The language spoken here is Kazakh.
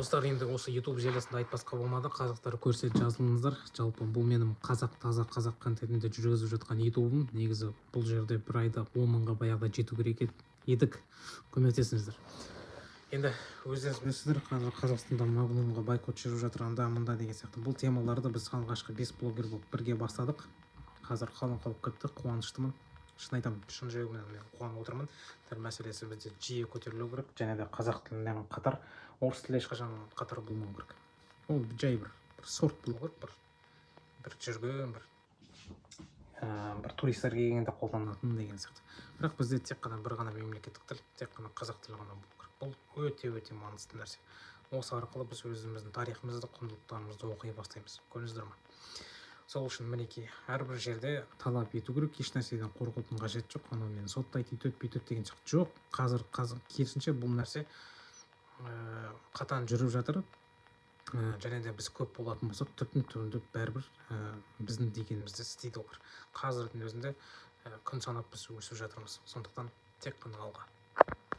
Достар, енді осы YouTube желісінде айтпасқа болмады. Қазақтар көрсе, жазылыңыздар. Жалпы, бұл менің қазақ, таза қазақ контентінде жүргізіп жатқан ютубым. Негізі, бұл жерде бір айда 10 мыңға баяғыда жету керек едік. Көмектесіңіздер. Енді өздеріңіз білесіздер, қазір Қазақстанда Магнумға бойкот жүріп жатыр, анда мында деген сияқты. Бұл темаларды біз алғашқы бес блогер болып бірге бастадық. Қазір қалың қалып кетті. Қуаныштымын, шын айтамын, шын жүрегімнен мен қуанып отырмын. Тіл мәселесі бізде жиі көтерілу керек және де қазақ тілінен қатар орыс тілі ешқашан қатар болмау керек. Ол жай бір сорт болу керек, бір жүрген бір туристер келгенде қолданатын деген сияқты. Бірақ бізде тек қана бір ғана мемлекеттік тіл, тек қана қазақ тілі ғана болу керек. Бұл өте өте маңызды нәрсе. Осы арқылы біз өзіміздің тарихымызды, құндылықтарымызды оқи бастаймыз, көрдіңіздер ма? Сол үшін, мінекей, әрбір жерде талап ету керек. Еш нәрседен қорқудың қажеті жоқ. Анау мені соттайды, өйтеді, бүйтеді деген сияқты жоқ. Қазір керісінше, бұл нәрсе қатаң жүріп жатыр. Және де біз көп болатын болсақ, түптің түбінде бәрібір біздің дегенімізді істейді олар. Қазірдің өзінде күн санап біз өсіп жатырмыз. Сондықтан тек қана алға.